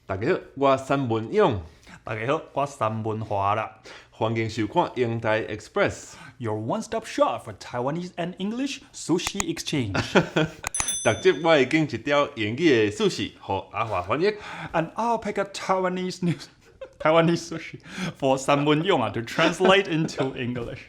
大家好，我三文勇。大家好，我三文華啦。歡迎收看英台 Express。 Your one-stop shop for Taiwanese and English sushi exchange。逐集我會揀一條英語的壽司，予阿華翻譯。 And I'll pick a Taiwanese news, Taiwanese sushi for 三文勇啊 to translate into English。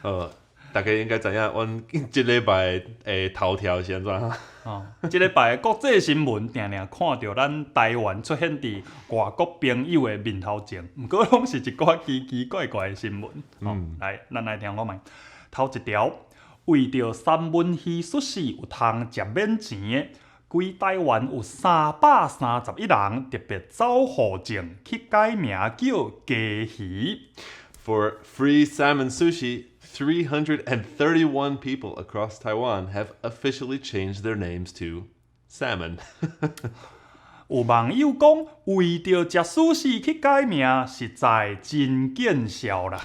好，大家應該知影，阮這禮拜的頭條是按怎？哦，這禮拜的國際新聞，定定看著咱台灣出現佇外國朋友的面頭前，毋過攏是一寡奇奇怪怪的新聞。哦，來，咱來聽看覓。頭一條，為著三文魚壽司有通食免錢的，規台灣有331人特別走戶證去改名叫雞魚。 For free salmon sushi, 331 people across Taiwan have officially changed their names to salmon. 有網友講，為著食壽司去改名，實在真見笑啦。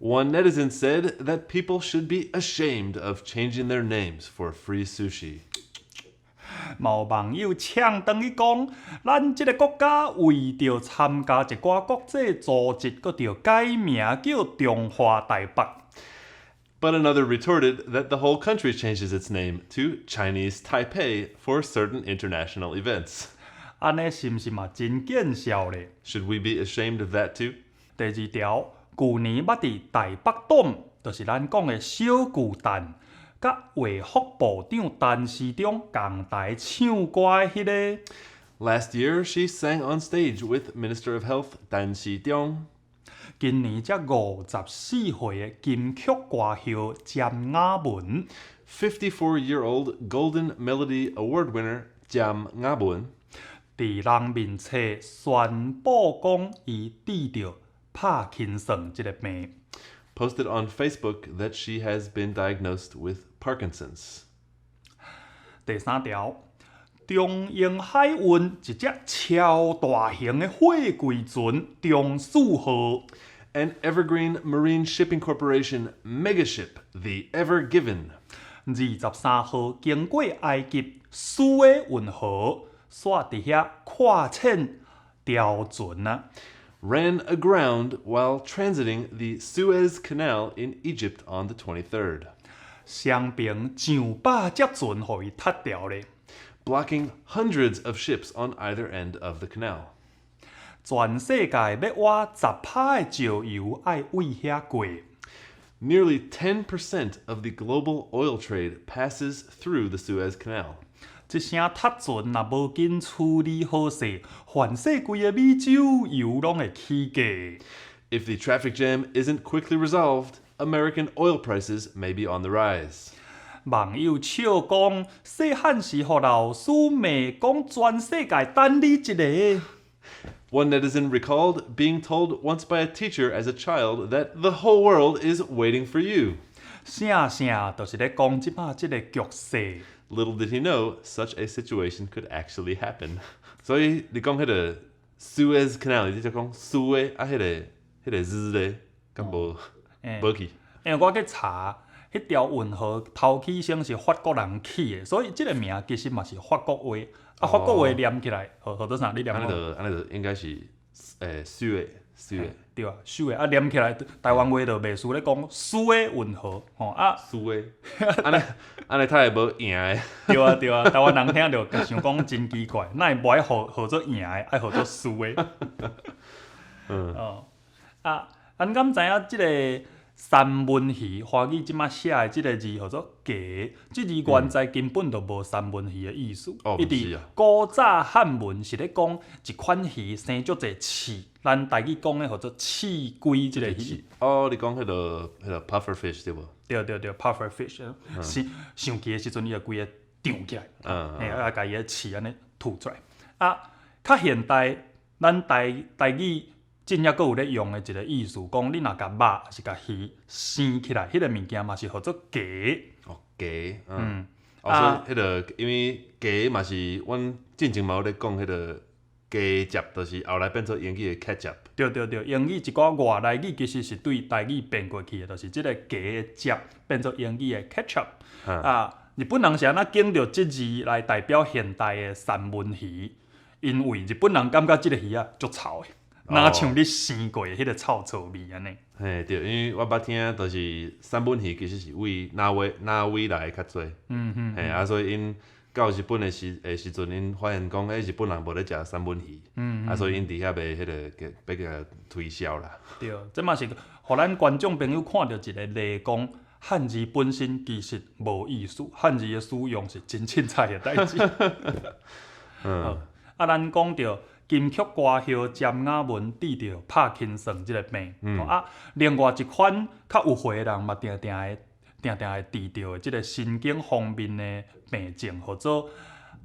One netizen said that people should be ashamed of changing their names for free sushi. 嘛有網友嗆轉去講，咱這個國家為著參加一寡國際組織，閣著改名叫中華台北。 But another retorted that the whole country changes its name to Chinese Taipei for certain international events. 按呢是毋是嘛真見笑咧？ Should we be ashamed of that too? 第二條，舊年捌佇台北董，就是咱講的小巨蛋，佮衛福部長陳時中仝台唱歌的彼個。 Last year, she sang on stage with Minister of Health 陳時中。今年才54歲的金曲歌后詹雅雯。 54-year-old Golden Melody Award winner 詹雅雯。佇人面冊宣布講，伊得著帕金森這個病。 Posted on Facebook that she has been diagnosed with Parkinson's. 第三條，長榮海運一隻超大型的貨櫃船長賜號。 An Evergreen Marine Shipping Corporation megaship, the Ever Given, 23號經過埃及蘇埃運河，煞佇遐挎淺掉船啊！ ran aground while transiting the Suez Canal in Egypt on the 23rd, 雙爿上百隻船予伊窒牢咧。 blocking hundreds of ships on either end of the canal. 全世界欲挖10趴的石油愛對遐過。 Nearly 10% of the global oil trade passes through the Suez Canal. 這聲窒船若無緊處理好勢，環世規的美洲油攏會起價。 If the traffic jam isn't quickly resolved, American oil prices may be on the rise. 網友笑講，細漢時予老師罵講全世界等你一个。 One netizen recalled being told once by a teacher as a child that the whole world is waiting for you. 正正就是咧講這擺這个局勢。 Little did he know such a situation could actually happen. 所以你講彼个 Suez Canal，你就講蘇的啊，彼个字咧，敢無無去？因為我去查，彼條運河頭起先是法國人起的，所以這个名其實嘛是法國話。啊，法國話念起來，號號做啥？你念看。按呢就按呢就應該是蘇的蘇的。對啊，蘇的啊，念起來台灣話就袂輸咧講蘇的運河吼啊。輸的，按呢按呢太會無贏的。對啊對啊，台灣人聽著想講真奇怪，哪會無愛號號做贏的，愛號做輸的？哦，啊，咱敢知影這个三文魚，華語這擺寫的這个字號做雞，這字原在根本就無三文魚的意思。伊佇古早漢文是咧講一款魚生足濟刺，咱台語講的號做刺龜這个魚。哦，你講彼个 puffer fish 對無？對對對，puffer fish，生生氣的時陣，伊就規个脹起來，嘿，啊，共伊的刺按呢吐出來。啊，較現代，咱台台語真正閣有咧用的一个意思，講你若共肉抑是共魚生起來，彼个物件嘛是號做雞。哦，雞，嗯。哦，所以彼个因為雞嘛是阮進前嘛有咧講彼个雞汁，就是後來變做英語的 ketchup。對對對，英語一寡外來語其實是對台語變過去的，就是這个雞的汁變做英語的 ketchup。啊，日本人是按怎揀著這字來代表現代的三文魚？因為日本人感覺這个魚仔足臭的，若像你生過的彼个臭臭味按呢。嘿對，因為我捌聽，就是三文魚其實是為挪威挪威來的較濟。嘿啊，所以𪜶到日本的時陣，𪜶發現講，欸，日本人無咧食三文魚。啊，所以𪜶佇遐欲彼个欲共推銷啦。對，這嘛是予咱觀眾朋友看著一个例講，漢字本身其實無意思，漢字的使用是真凊彩的代誌。啊，咱講著金曲歌后詹雅雯得著帕金森這个病，啊，另外一款較有歲的人嘛，定定會定定會得著的這个神經方面的病症，號做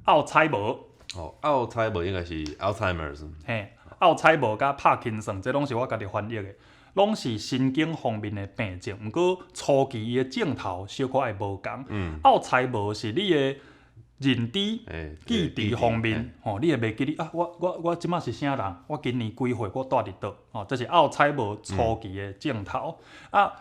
奧采無。哦，奧采無應該是 Alzheimer's。嘿，奧采無佮帕金森，這攏是我家己翻譯的，攏是神經方面的病症。毋過初期伊的症頭小可會無仝。奧采無是你的認知、記憶方面，吼，你會袂記得啊？我這馬是啥人？我今年幾歲？我蹛佇佗？吼，這是奧采無初期的症頭。啊，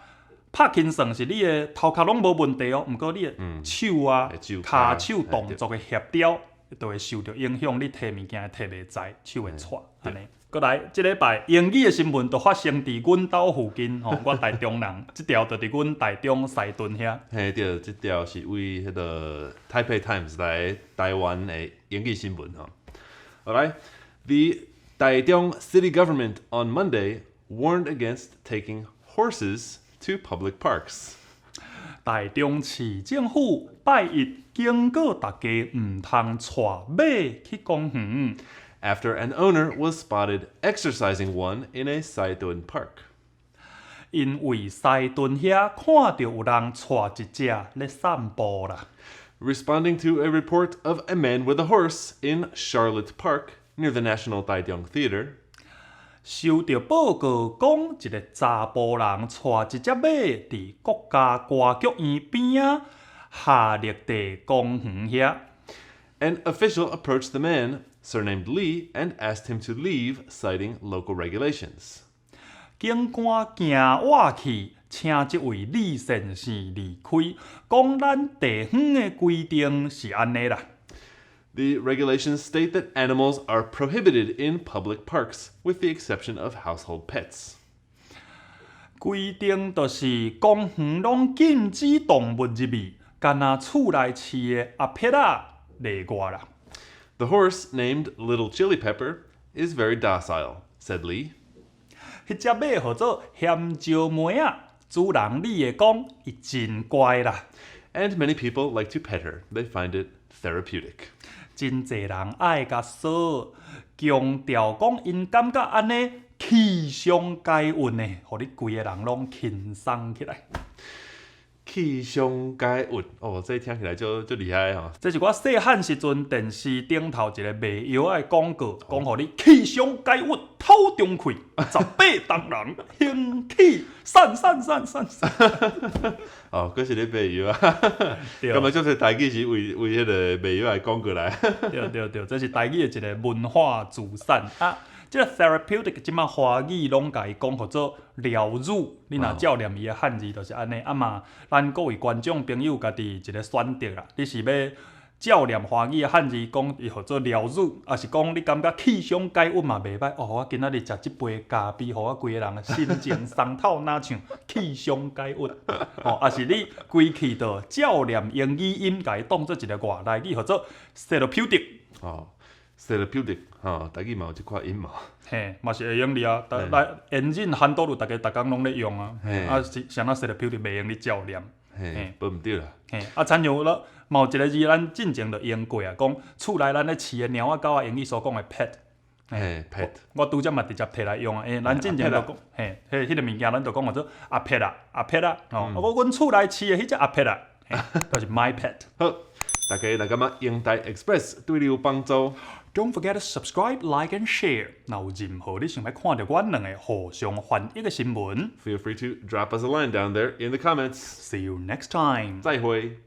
帕金森是你的頭殼攏無問題哦，毋過你的手啊、跤手動作的協調，就會受著影響，你提物件會提袂在，手會掣按呢。閣來，這禮拜英語的新聞就發生佇阮兜附近吼，我台中人，這條就佇阮台中西屯遐。嘿對，這條是為彼个 Taipei Times 來台灣的英語新聞吼。好來，The Taichung City Government on Monday warned against taking horses to public parks. 台中市政府拜一警告大家，毋通帶馬去公園。 After an owner was spotted exercising one in a 西屯 park. 因為西屯遐看著有人帶一隻咧散步啦。 Responding to a report of a man with a horse in Charlotte Park near the National Taichung Theater, 收著報告講，一个查埔人帶一隻馬佇國家歌劇院邊仔夏綠地公園遐。 An official approached the man, surnamed Lee, and asked him to leave, citing local regulations. 警官行倚去，請這位李先生離開，講咱地方的規定是按呢啦。 The regulations state that animals are prohibited in public parks, with the exception of household pets. 規定就是公園攏禁止動物入去，干焦厝內飼的阿撇仔例外啦。 The horse, named Little Chili Pepper, is very docile, said Lee. 彼隻馬號做鹹椒梅仔，主人李會講，伊真乖啦。 And many people like to pet her. They find it therapeutic. 真濟人愛共挲，強調講𪜶感覺按呢氣鬆解鬱的，予你規个人攏輕鬆起來。氣鬆解鬱哦，這聽起來就足厲害吼。這是我細漢時陣電視頂頭一个賣藥仔的廣告，講予你氣鬆解鬱透中氣，18銅人興起散散散散散。哦，閣是咧賣藥啊！對感覺這個台語是為為彼个賣藥的廣告來。對對對，這是台語的一个文化資產啊。這个 therapeutic 這馬華語攏共伊講號做療愈，你若照念伊的漢字就是按呢。啊嘛，咱各位觀眾朋友家己一个選擇啦。你是欲照念華語的漢字講伊號做療愈，抑是講你感覺氣鬆解鬱嘛袂䆀哦？我今仔日食這杯咖啡，予我規个人的心情鬆透，若像氣鬆解鬱。哦，抑是你規氣就照念英語音，共伊當做一个外來語，號做 therapeutic。哦，therapeutic 吼，台語嘛有這款音嘛。嘿，嘛是會用哩啊，來延伸韓多路，逐家逐工攏咧用啊。啊，是啥物 therapeutic 袂用咧照念。嘿，無毋對啦。嘿，啊，親像咧，嘛有一个字咱進前就用過啊，講厝內咱咧飼的貓仔狗仔，英語所講的 pet。嘿，pet。我拄則嘛直接提來用啊，因為咱進前就講，嘿，彼彼个物件咱就講號做阿撇啊，阿撇啊，吼，我阮厝內飼的彼隻阿撇啊，就是 my pet。好，大家若感覺英台 Express 對你有幫助， Don't forget to subscribe, like and share。若有任何你想欲看著阮兩个互相翻譯的新聞，feel free to drop us a line down there in the comments。 See you next time。再會。